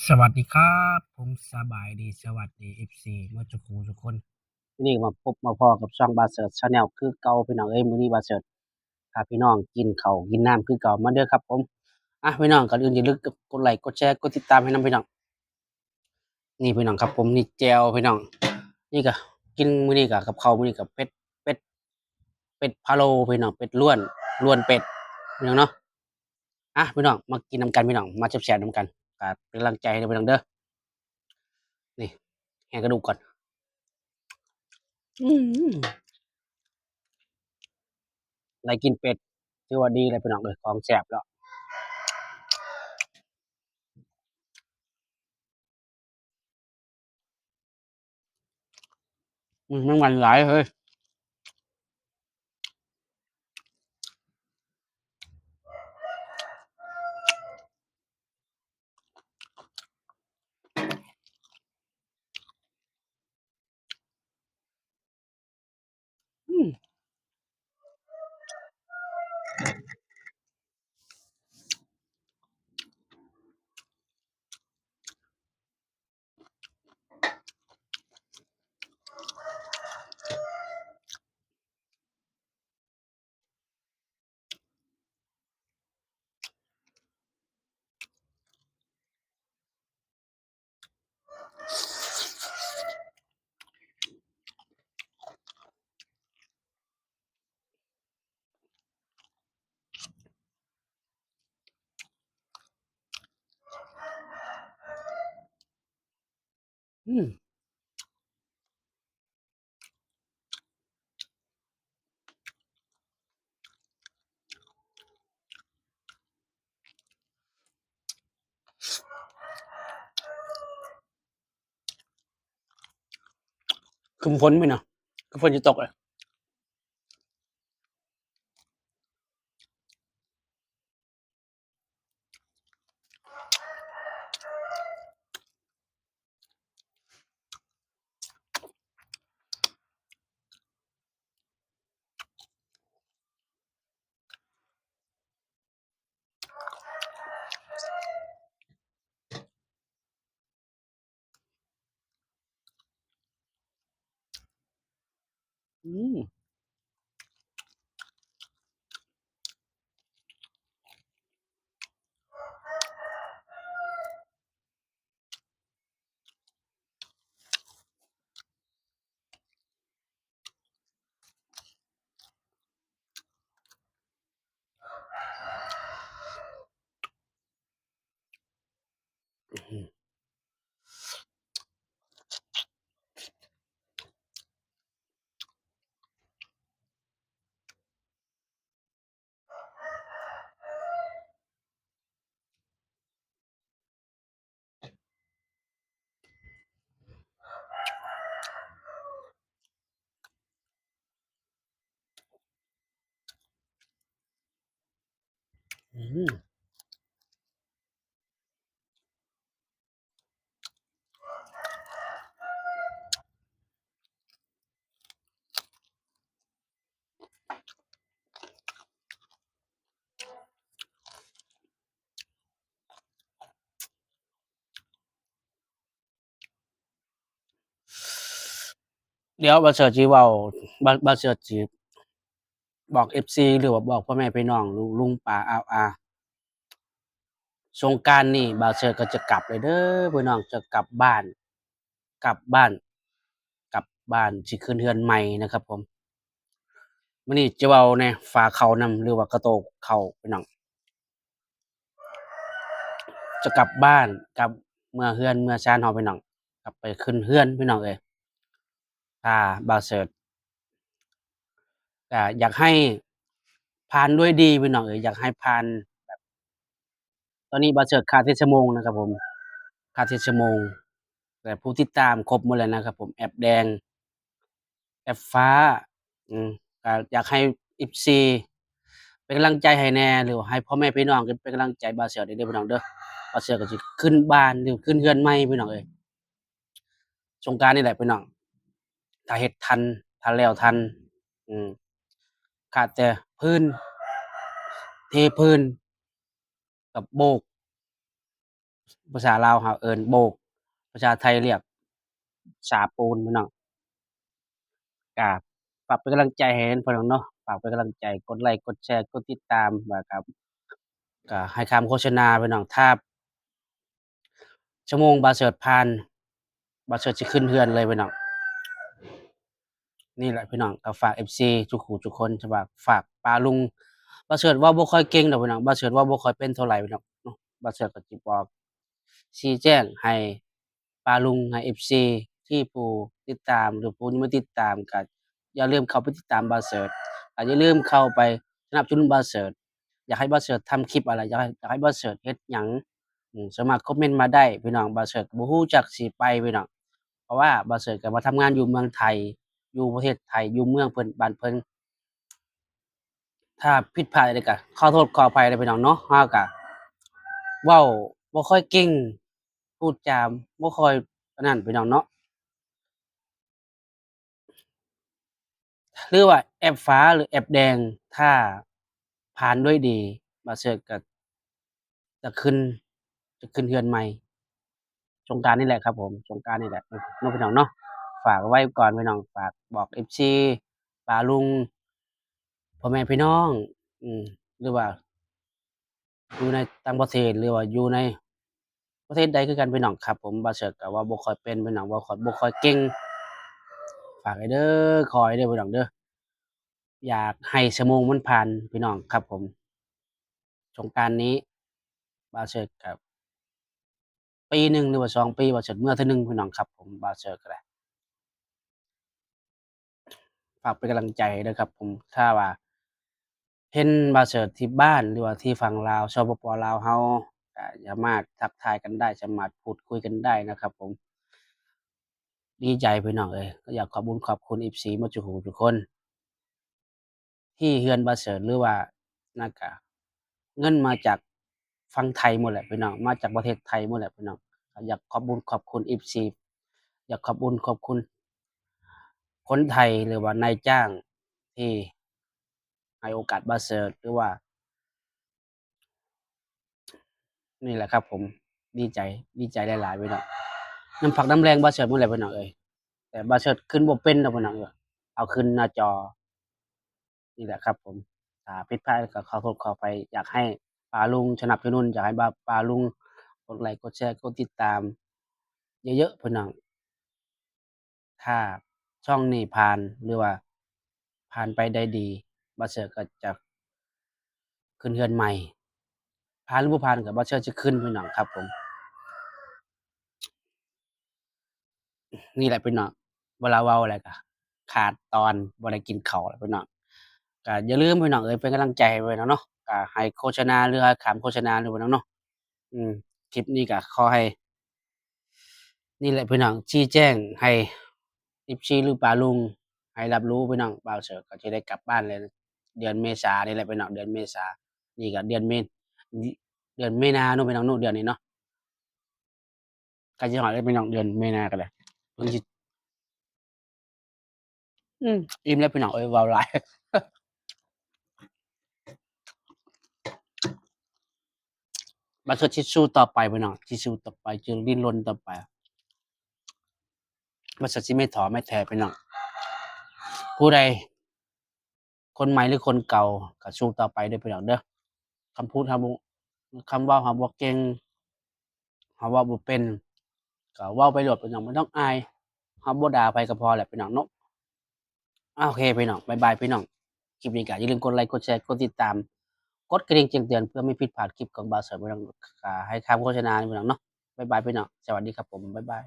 ສະຫວັດດີຄັບ ຜົມສະບາຍດີ ສະຫວັດດີ ເອັຟຊີ ໝົດທຸກຜູ້ທຸກຄົນ. ມື້ນີ້ມາພົບມາພໍ້ກັບຊ່ອງບ່າວເສີດ Channel ຄືເກົ່າ ພີ່ນ້ອງເອີຍ. ມື້ນີ້ບ່າວເສີດພາພີ່ນ້ອງກິນເຂົ້າກິນນ້ຳຄືເກົ່າ ມາເດີຄັບຜົມ. ອ່ະ ພີ່ນ້ອງ ກ່ອນອື່ນຢ່າລືມກົດໄລ ກົດແຊ ກົດຕິດຕາມໃຫ້ນຳ ພີ່ນ້ອງ. ນີ້ ພີ່ນ້ອງຄັບຜົມ ນີ້ແຈ່ວ ພີ່ນ້ອງ. ນີ້ກະກິນມື້ນີ້ກະ ກັບເຂົ້າມື້ນີ້ກະເປັດ ເປັດ ເປັດພະໂລ້ ພີ່ນ້ອງ ເປັດລ້ວນ ລ້ວນເປັດ ພີ່ນ້ອງເນາະ. ອ່ະ ພີ່ນ້ອງ ມາກິນນຳກັນ ພີ່ນ້ອງ ມາແຊບໆນຳກັນ ກະເປັນກຳລັງໃຈໃຫ້ເດີ ພີ່ນ້ອງເດີ. ນີ້ ແຫະກະດູກກ່ອນ. ອືມ ໄດ້ກິນເປັດ ຖືວ່າດີແລ້ວ ພີ່ນ້ອງເອີຍ ຂອງແຊບແລ້ວ. ອືມ ມັນຫວານຫຼາຍເຮີຍ. ອືມ ອືມ ຄຶ้มຝົນມື້ນີ້ ຄືຝົນຊິຕົກເລີຍ. ອືມ ອືມ ດຽວບ່າວເສີດຊິເວົ້າ ບ່າວ ບ່າວເສີດຊິບອກເອັຟຊີ ຫຼືວ່າບອກພໍ່ແມ່ພີ່ນ້ອງ ລຸງ ລຸງ ປ້າ ອາວ ອາ ສົງການນີ້ບ່າວເສີດກໍຈະກັບແລ້ວເດີພີ່ນ້ອງ ຈະກັບບ້ານ ກັບບ້ານ ກັບບ້ານ ຊິຂຶ້ນເຮືອນໃໝ່ນະຄັບຜົມ. ມື້ນີ້ຈະເວົ້າແດ່ ຝາເຂົ້ານຳ ຫຼືວ່າກະໂຕເຂົ້າພີ່ນ້ອງ. ຈະກັບບ້ານ ກັບເມືອເຮືອນເມືອຊານເຮົາພີ່ນ້ອງ ກັບໄປຂຶ້ນເຮືອນພີ່ນ້ອງເອີຍ. ຖ້າບ່າວເສີດກະຢາກໃຫ້ຜ່ານດ້ວຍດີພີ່ນ້ອງເອີຍ ຢາກໃຫ້ຜ່ານແບບ ຕອນນີ້ບ່າວເສີດຂາດເຈັດຊົ່ວໂມງນະຄັບຜົມ ຂາດເຈັດຊົ່ວໂມງ ແຕ່ຜູ້ຕິດຕາມຄົບໝົດແລ້ວນະຄັບຜົມ ແອັບແດງ ແອັບຟ້າ ອືມ ກະຢາກໃຫ້ເອັຟຊີເປັນກຳລັງໃຈໃຫ້ແດ່ ຫຼືວ່າໃຫ້ພໍ່ແມ່ພີ່ນ້ອງເປັນກຳລັງໃຈບ່າວເສີດເດີພີ່ນ້ອງເດີ. ບ່າວເສີດກໍຊິຂຶ້ນບ້ານ ຫຼືຂຶ້ນເຮືອນໃໝ່ພີ່ນ້ອງເອີຍ ສົງການນີ້ແຫຼະພີ່ນ້ອງ ຖ້າເຮັດທັນ ຖ້າແລ້ວທັນ ອືມ ຂາດແຕ່ພື້ນ ເທພື້ນ ກັບໂບກ ພາສາລາວເຮົາເອີ້ນໂບກ ພາສາໄທລຽກສາປູນພີ່ນ້ອງ. ກະຝາກເປັນກຳລັງໃຈໃຫ້ເພິ່ນເນາະ ຝາກເປັນກຳລັງໃຈ ກົດໄລກ໌ ກົດແຊ ກົດຕິດຕາມ ແລ້ວກະ ກະໃຫ້ຄຳໂຄສະນາພີ່ນ້ອງ ຖ້າ ຊົ່ວໂມງບ່າວເສີດຜ່ານ ບ່າວເສີດຊິຂຶ້ນເຮືອນເລີຍພີ່ນ້ອງ. ນີ້ແຫຼະພີ່ນ້ອງ ກໍຝາກເອັຟຊີທຸກຜູ້ທຸກຄົນ ຈະວ່າຝາກປ້າລຸງ. ບ່າວເສີດເວົ້າບໍ່ຄ່ອຍເກັ່ງດອກພີ່ນ້ອງ ບ່າວເສີດເວົ້າບໍ່ຄ່ອຍເປັນເທົ່າໃດພີ່ນ້ອງເນາະ. ບ່າວເສີດກໍຊິບອກຊີ້ແຈງໃຫ້ປ້າລຸງ ໃຫ້ເອັຟຊີທີ່ຜູ້ຕິດຕາມ ຫຼືຜູ້ຍັງບໍ່ຕິດຕາມ ກໍຢ່າລືມເຂົ້າໄປຕິດຕາມບ່າວເສີດ ກໍຢ່າລືມເຂົ້າໄປສະໜັບສະໜູນບ່າວເສີດ. ຢາກໃຫ້ບ່າວເສີດທຳຄລິບອະໄລ ຢາກໃຫ້ ຢາກໃຫ້ບ່າວເສີດເຮັດຫຍັງ ອືມ ສາມາດຄອມເມັນມາໄດ້ພີ່ນ້ອງ. ບ່າວເສີດກໍບໍ່ຮູ້ຈັກຊິໄປພີ່ນ້ອງ ເພາະວ່າບ່າວເສີດກໍມາທຳງານຢູ່ເມືອງໄທ ຢູ່ປະເທດໄທ ຢູ່ເມືອງເພິ່ນ ບ້ານເພິ່ນ. ຖ້າຜິດພາດໃດກໍຂໍໂທດຂໍອະໄພເດີພີ່ນ້ອງເນາະ. ເຮົາກໍເວົ້າບໍ່ຄ່ອຍເກັ່ງ ພູດຈາບໍ່ຄ່ອຍອັນນັ້ນພີ່ນ້ອງເນາະ. ຫຼືວ່າແອັບຟ້າ ຫຼືແອັບແດງ ຖ້າຜ່ານດ້ວຍດີ ບ່າວເສີດກໍຈະຂຶ້ນ ຈະຂຶ້ນເຮືອນໃໝ່ ສົງການນີ້ແຫຼະຄັບຜົມ ສົງການນີ້ແຫຼະເນາະພີ່ນ້ອງເນາະ. ຝາກໄວ້ກ່ອນພີ່ນ້ອງ ຝາກບອກເອັຟຊີ ປ້າລຸງ ພໍ່ແມ່ພີ່ນ້ອງ ອືມ ຫຼືວ່າ ຢູ່ໃນຕ່າງປະເທດ ຫຼືວ່າຢູ່ໃນປະເທດໃດຄືກັນພີ່ນ້ອງຄັບຜົມ. ບ່າວເສີດກໍເວົ້າບໍ່ຄ່ອຍເປັນພີ່ນ້ອງ ເວົ້າຄ່ອຍ ບໍ່ຄ່ອຍເກັ່ງ. ຝາກໄວ້ເດີ ຂໍໄວ້ເດີພີ່ນ້ອງເດີ ຢາກໃຫ້ຊົ່ວໂມງມັນຜ່ານພີ່ນ້ອງຄັບຜົມ. ສົງການນີ້ບ່າວເສີດກໍປີໜຶ່ງ ຫຼືວ່າສອງປີ ບ່າວເສີດເມືອເທື່ອໜຶ່ງພີ່ນ້ອງຄັບຜົມ. ບ່າວເສີດກໍໄດ້ ຝາກເປັນກຳລັງໃຈເດີຄັບຜົມ. ຖ້າວ່າເຫັນບ່າວເສີດທີ່ບ້ານ ຫຼືວ່າທີ່ຝັ່ງລາວ ສປປ ລາວເຮົາ ກໍສາມາດທັກທາຍກັນໄດ້ ສາມາດພູດຄຸຍກັນໄດ້ນະຄັບຜົມ. ດີໃຈພີ່ນ້ອງເອີຍ ກໍຢາກຂອບບຸນຂອບຄຸນເອັຟຊີໝົດທຸກຜູ້ທຸກຄົນ ທີ່ເຮືອນບ່າວເສີດ ຫຼືວ່ານັ້ນກະເງິນມາຈາກຝັ່ງໄທໝົດແຫຼະພີ່ນ້ອງ ມາຈາກປະເທດໄທໝົດແຫຼະພີ່ນ້ອງ. ກໍຢາກຂອບບຸນຂອບຄຸນເອັຟຊີ ຢາກຂອບບຸນຂອບຄຸນຄົນໄທ ຫຼືວ່ານາຍຈ້າງທີ່ໃຫ້ໂອກາດບ່າວເສີດ ຫຼືວ່າ ນີ້ແຫຼະຄັບຜົມ ດີໃຈ ດີໃຈຫຼາຍໆພີ່ນ້ອງ. ນ້ຳພັກນ້ຳແຮງບ່າວເສີດໝົດແຫຼະພີ່ນ້ອງເອີຍ ແຕ່ບ່າວເສີດຂຶ້ນບໍ່ເປັນດອກພີ່ນ້ອງເອີຍ ເອົາຂຶ້ນໜ້າຈໍ. ນີ້ແຫຼະຄັບຜົມ ຖ້າຜິດພາດກໍຂໍໂທດຂໍອະໄພ. ຢາກໃຫ້ປ້າລຸງສະໜັບສະໜູນ ຢາກໃຫ້ປ້າລຸງກົດໄລກ໌ ກົດແຊ ກົດຕິດຕາມເຍີະໆພີ່ນ້ອງ. ຖ້າຊ່ອງນີ້ຜ່ານ ຫຼືວ່າຜ່ານໄປໄດ້ດີ ບ່າວເສີດກໍຈະຂຶ້ນເຮືອນໃໝ່. ຜ່ານຫຼືບໍ່ຜ່ານກໍບ່າວເສີດຈະຂຶ້ນພີ່ນ້ອງຄັບຜົມ. ນີ້ແຫຼະພີ່ນ້ອງ ເວລາເວົ້າແລ້ວກໍຂາດຕອນ ບໍ່ໄດ້ກິນເຂົ້າແລ້ວພີ່ນ້ອງ. ກໍຢ່າລືມພີ່ນ້ອງເອີຍ ເປັນກຳລັງໃຈໃຫ້ເນາະ ກໍໃຫ້ໂຄສະນາ ຫຼືໃຫ້ຄຳໂຄສະນາ ຫຼືພີ່ນ້ອງເນາະ. ອືມ ຄລິບນີ້ກໍຂໍໃຫ້ ນີ້ແຫຼະພີ່ນ້ອງ ຊີ້ແຈງໃຫ້ເອັຟຊີ ຫຼືປ້າລຸງໃຫ້ຮັບຮູ້ພີ່ນ້ອງ. ບ່າວເສີດກໍຈະໄດ້ກັບບ້ານແລ້ວ ເດືອນເມສານີ້ແຫຼະພີ່ນ້ອງ ເດືອນເມສາ. ນີ້ກໍເດືອນເມ ເດືອນເມນາເນາະພີ່ນ້ອງເນາະ ເດືອນນີ້ເນາະ. ໃກ້ຊິຮອດແລ້ວພີ່ນ້ອງ ເດືອນເມນາກໍໄດ້ ເພິ່ນຊິ ອືມ ອີ່ມແລ້ວພີ່ນ້ອງເອີຍ ເວົ້າຫຼາຍ. ບ່າວເສີດຊິສູ້ຕໍ່ໄປພີ່ນ້ອງ ຊິສູ້ຕໍ່ໄປ ຈະດີ້ນລົນຕໍ່ໄປ. ບ່າວເສີດຊິໄມ່ທໍ້ໄມ່ແທ້ພີ່ນ້ອງ. ຜູ້ໃດ ຄົນໃໝ່ ຫຼືຄົນເກົ່າ ກໍສູ້ຕໍ່ໄປເດີພີ່ນ້ອງເດີ. ຄຳພູດເຮົາບໍ່ ຄຳເວົ້າເຮົາບໍ່ເກັ່ງ ເຮົາເວົ້າບໍ່ເປັນ ກໍເວົ້າໄປໂລດພີ່ນ້ອງ ບໍ່ຕ້ອງອາຍ. ເຮົາບໍ່ດ່າໃຜກໍພໍແຫຼະພີ່ນ້ອງເນາະ. ໂອເຄພີ່ນ້ອງ ບາຍບາຍພີ່ນ້ອງ. ຄລິບນີ້ກໍຢ່າລືມກົດໄລກ໌ ກົດແຊ ກົດຕິດຕາມ ກົດກະດິ່ງແຈ້ງເຕືອນ ເພື່ອບໍ່ໃຫ້ຜິດພາດຄລິບຂອງບ່າວເສີດພີ່ນ້ອງ. ກໍໃຫ້ຄຳໂຄສະນາພີ່ນ້ອງເນາະ. ບາຍບາຍພີ່ນ້ອງ ສະຫວັດດີຄັບຜົມ ບາຍບາຍ.